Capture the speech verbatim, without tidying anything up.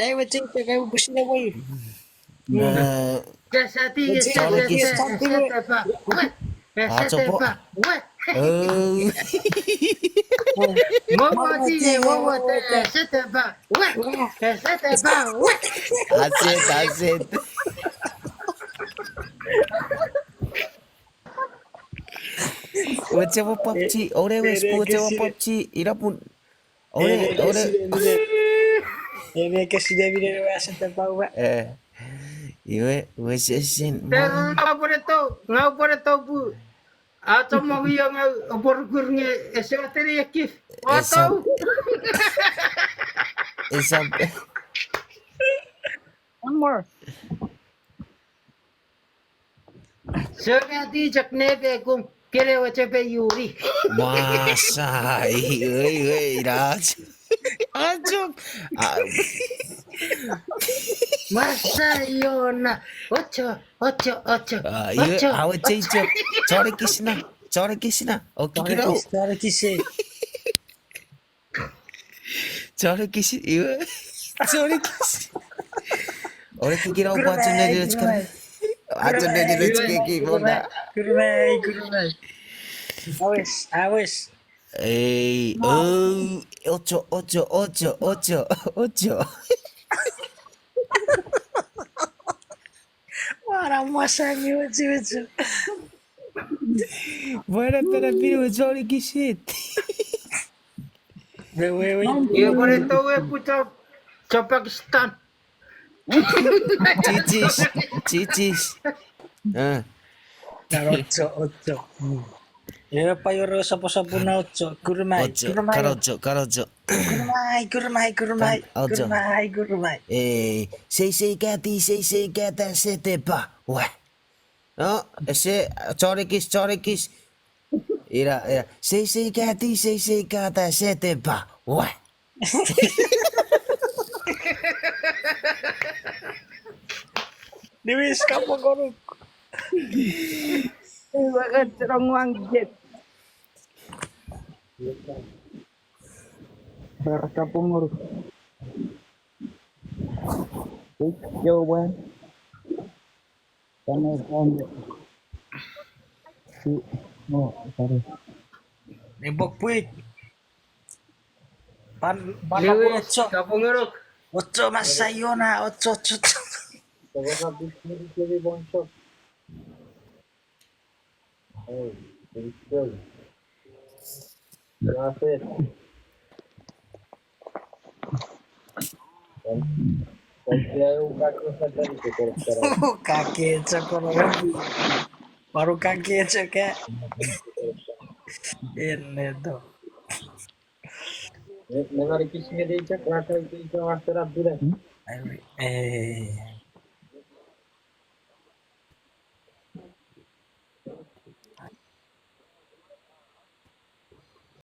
Ewe chei chok ewe pusin ewe. Kesati, kesati, kesati pa. We. Kesati pa. We. Oh. Mama ti, mama ti, kesati pa. We. Kesati pa. We. Aset, aset. Ochewa PUBG, ore wes, ochewa PUBG, ina pun. Ore, ore. Ene ke sineminen ewe asete pa we. Eh. Iwe, wes esin. Ngau pwereto, ngau pwereto pu. Ato mo io ngau oporkur nge ese ateri ekif. Esap. Esap. One more. Sokati chok nepekum kere wechepe yuri. Masai, oi, oi, rach. Achok. Masai yona. Ocho, ocho, ocho. Iwe, ocho, awe chei chok. Chore kisina, chore kisina. Okikiro. Chore kisi. Chore kisi, iwe. Chore kisi. Ore kikira upa chun neni rechkana. Achun neni rechkeki mona. Kurumai, kurumai. Awes, awes. Ei, oh, ocho, ocho, ocho, ocho, ocho. Wana mwasami wechiwechi. Buena pena pini we chori kisit. Wewe. Ye pone to we puto. Cho Pakistan. Chichis, chichis. Eh. Karocho, ocho. Ena pa yoro saposapo na ocho. Kurumai, ocho, kurumai. Karocho, karocho. Kurumai, kurumai, kurumai. Ocho. Kurumai, kurumai. Eh, sei sei kati, sei sei kata, sete pa. Wa. No, ese, chorikis, chorikis. Ira, ira. Sei sei kati, sei sei kata, sete pa. Wa. Niwis kapongonuk. Iwe, eh, cherong wang jet. Ber kapongonuk. Yo, wan. Kane, kane. Si, no, sorry. Nipok pwik. Pan, pan Lewis, ocho. Kapongonuk. Ocho masayona, ocho, ocho, ocho. Kapongonuk, Lewis, ocho. Kake chokoro. Paru kake choka. Enneto. Eh.